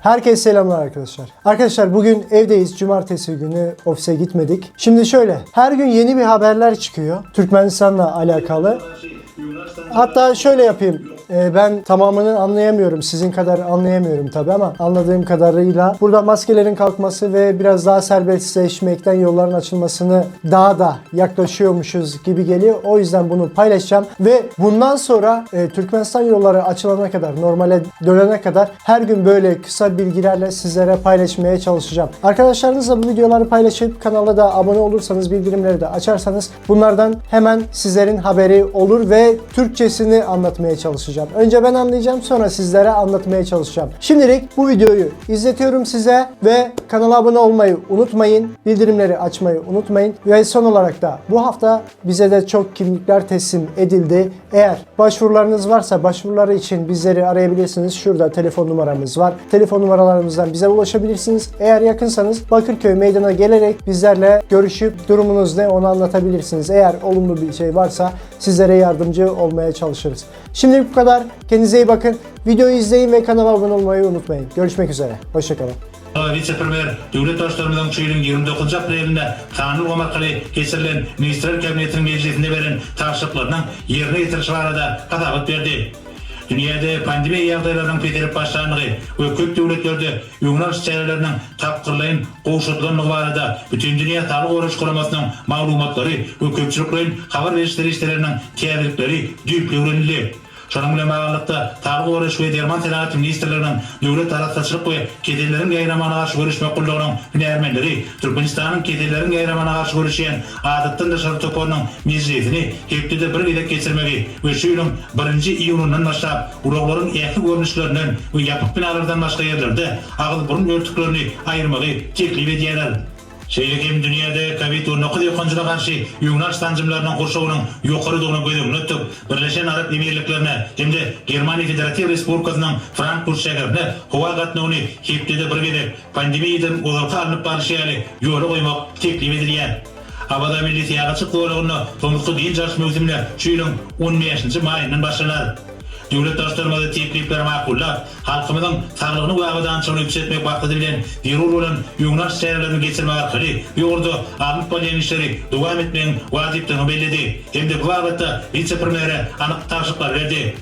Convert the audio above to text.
Herkese selamlar arkadaşlar. Arkadaşlar bugün evdeyiz. Cumartesi günü ofise gitmedik. Şimdi şöyle her gün yeni bir haberler çıkıyor. Türkmenistan'la alakalı. Hatta şöyle yapayım. Ee, ben tamamını anlayamıyorum. Sizin kadar anlayamıyorum tabi ama anladığım kadarıyla burada maskelerin kalkması ve biraz daha serbestleşmekten yolların açılmasını daha da yaklaşıyormuşuz gibi geliyor. O yüzden bunu paylaşacağım ve bundan sonra e, Türkmenistan yolları açılana kadar, normale dönene kadar her gün böyle kısa bilgilerle sizlere paylaşmaya çalışacağım. Arkadaşlarınızla bu videoları paylaşıp kanala da abone olursanız, bildirimleri de açarsanız bunlardan hemen sizlerin haberi olur ve Türkçesini anlatmaya çalışacağım. Önce ben anlayacağım sonra sizlere anlatmaya çalışacağım. Şimdilik bu videoyu izletiyorum size ve kanala abone olmayı unutmayın. Bildirimleri açmayı unutmayın. Ve son olarak da bu hafta bize de çok kimlikler teslim edildi. Eğer başvurularınız varsa başvuruları için bizleri arayabilirsiniz. Şurada telefon numaramız var. Telefon numaralarımızdan bize ulaşabilirsiniz. Eğer yakınsanız Bakırköy meydana gelerek bizlerle görüşüp durumunuz ne onu anlatabilirsiniz. Eğer olumlu bir şey varsa sizlere yardımcı olmaya çalışırız. Şimdilik bu kadar. Kendinize iyi bakın. Videoyu izleyin ve kanala abone olmayı unutmayın. Görüşmek üzere. Hoşçakalın. Wise-premýer döwlet Baştutanymyzyň şu ýylyň 29 aprelinde sanly ulgam arkaly geçirilen Ministrler Kabinetiniň mejlisinde beren tabşyryklarynyň ýerine ýetirilişi barada hasabat berdi. Dünýäde pandemiýa ýagdaýlarynyň peselip başlandygy we köp döwletlerde öňüni alyş çäreleriniň tapgyrlaýyn gowşadylandygy barada Bütindünýä Saglygy Goraýyş Guramasynyň maglumatlary we köpçülikleýin habar beriş serişdeleriniň täzelikleri düýpli öwrenildi. Şonuň bilen baglylykda, Saglygy goraýyş we derman senagaty ministrliginiň Döwlet arassaçylyk we keselleriň ýaýramagyna garşy göreşmek gullugynyň hünärmenleri Türkmenistanyň keselleriň ýaýramagyna garşy göreşýän Adatdan daşary toparynyň mejlisini hepdede bir gezek geçirmegi we şu ýylyň birinji iýunyndan başlap ulaglaryň ähli görnüşlerinden we ýapyk binalardan başga ýerlerde agyz-burun örtüklerini aýyrmagy teklip edýärler. Şeýle hem dünýäde Covid 19 ýokanjyna garşy öňüni alyş sanjymlarynyň gurşawynyň ýokarydygyny göz öňünde tutup, Birleşen Arap Emirliklerine hem-de Germaniýa Federatiw Respublikasynyň Frankfurt şäherine howa gatnawyny hepdede bir gezek, pandemiýadan ozalky alnyp barlyşy ýaly ýola goýmak teklip edilýär. Awaza milli syýahatçylyk zolagynda tomusky dynç alyş möwsümine şu ýylyň on bäşinji maýyndan başlanar. Döwlet Baştutanymyz teklipleri makullap, halkymyzyň saglygyny we abadançylygyny üpjün etmek maksady bilen zerur bolan öňüni alyş çärelerini geçirmek arkaly bu ugurda alnyp barylýan işleri dowam etmegiň wajypdygyny belledi hem-de bu babatda wise-premýere anyk tabşyryklary berdi.